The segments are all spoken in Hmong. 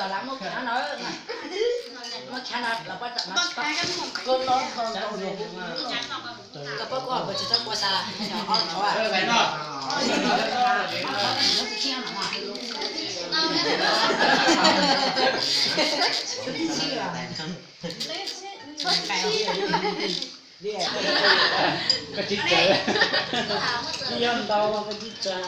Los lawv muab khav no, muab khav no los pab, koj pab kuv tsis txhob kua xav ob thov. Koj tsis txawv, yog ntau koj tsis txawv.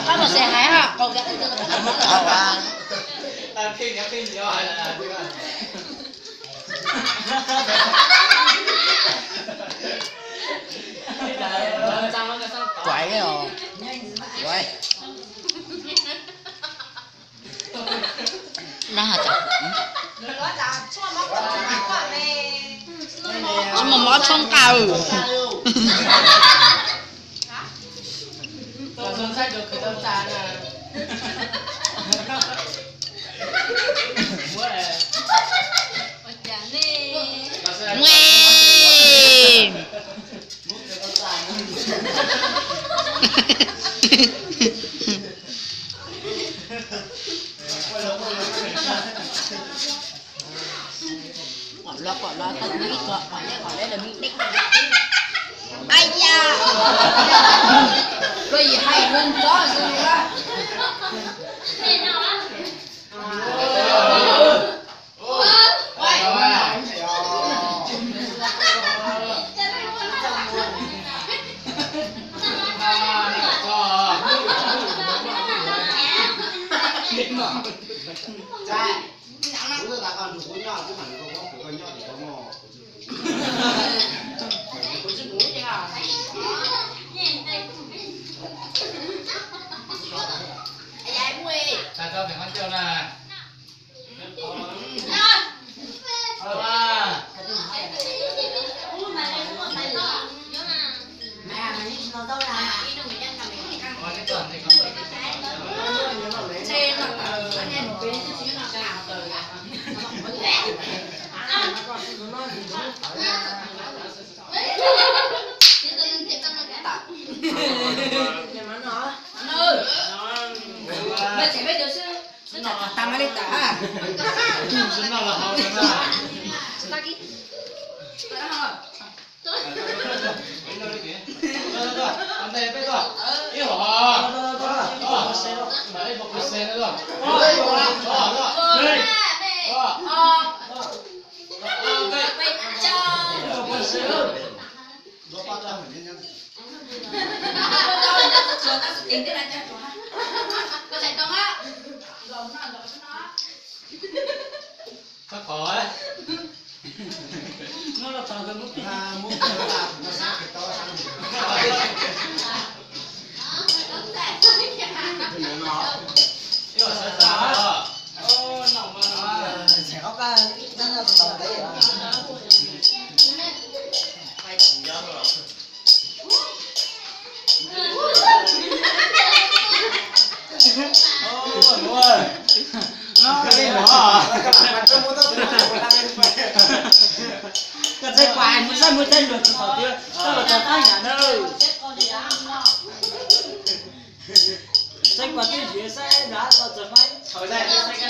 Pab los xav hais ha qau. Quái os. Quái. Tsis muaj mob tshoob qab. Muaj. Kom los kom los, kom kom kom kom kom los me dej. Ai ya, luag yim hais luag ntxov xwb. Koj txhais kuas mus saib muaj txhais luag tus qhov twg, koj los txog qab yam na. Txhais kuas twj ywm saib nrad koj txog qab. Saib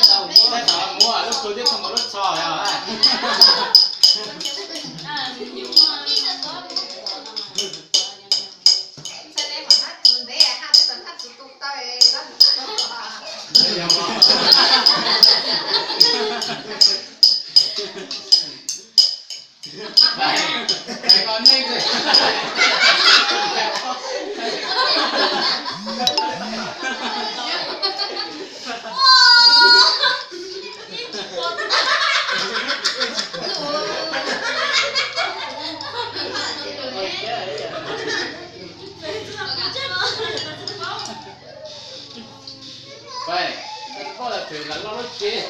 thaum mus lub plhu twb txog nkaus lub tsho os. Peb, koj tsis paub los tsev lam loj lub tsev.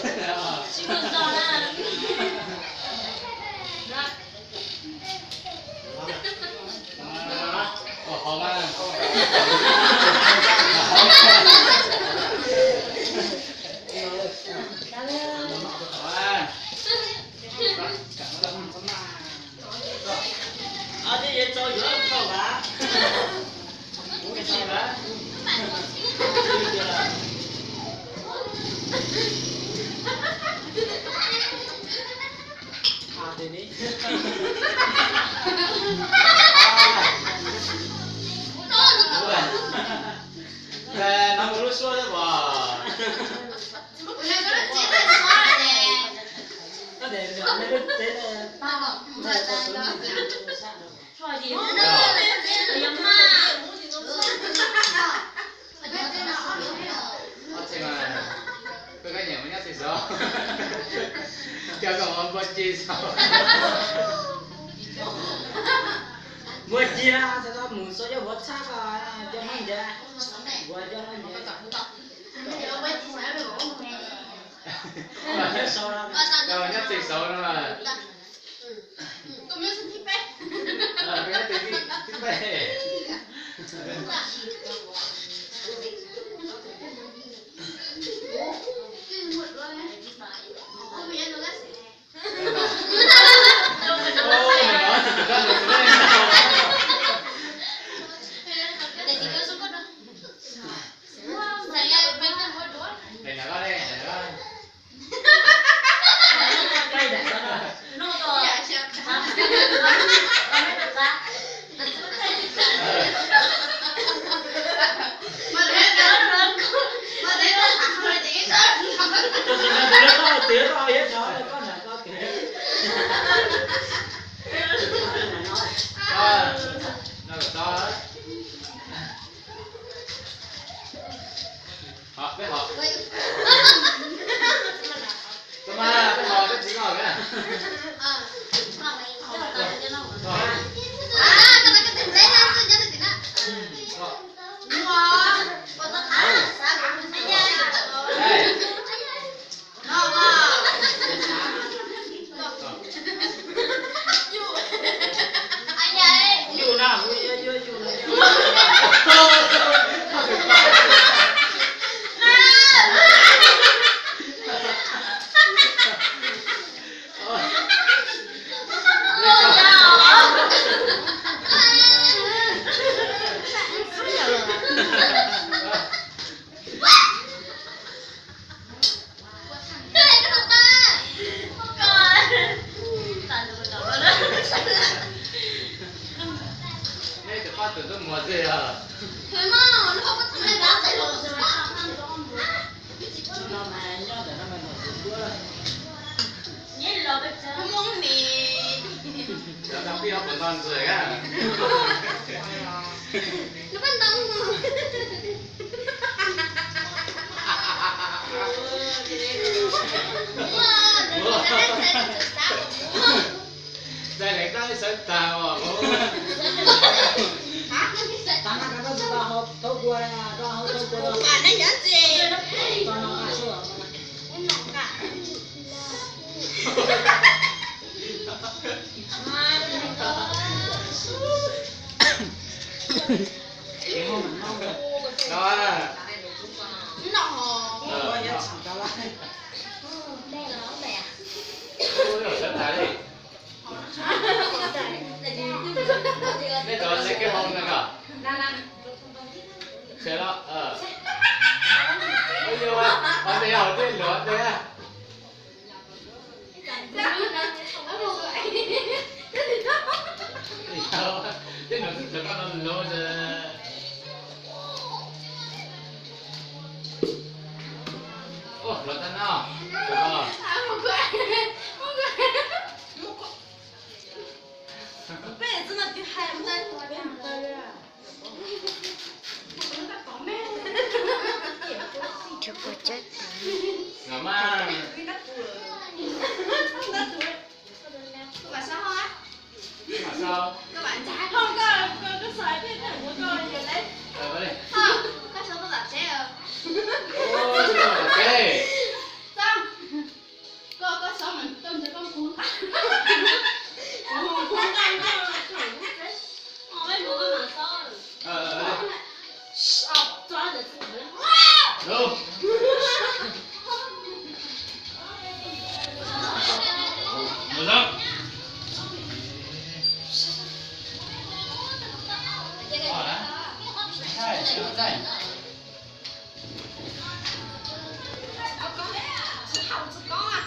Ntawm no lub suab thiab pom. Ob txheej mas, koj koj nyiam mus nyob txhij saud, coj koj mus npua ci saud. Npua ci na, mus xyov coj mus txhab koj, coj muab ncav, npua coj muab ncav. Koj mus nyob txhij saud no mas. Hos, peb hos. Txhob mas, peb hos, peb tsis noj na. Nej cov pab tus ntuj muag xwb yog. Cov pab pib ob puas nto ntxuag na. Txais leej dab sawv tag os. Nej cov xeeb kej hoo no koj. Xeeb los, ua ntej hauv tej luav tej. Tej no twb cov koj no luav. Ua luav tag no. Cov pov tsawb tawv. Los mas. Mam sau. Mus xwb.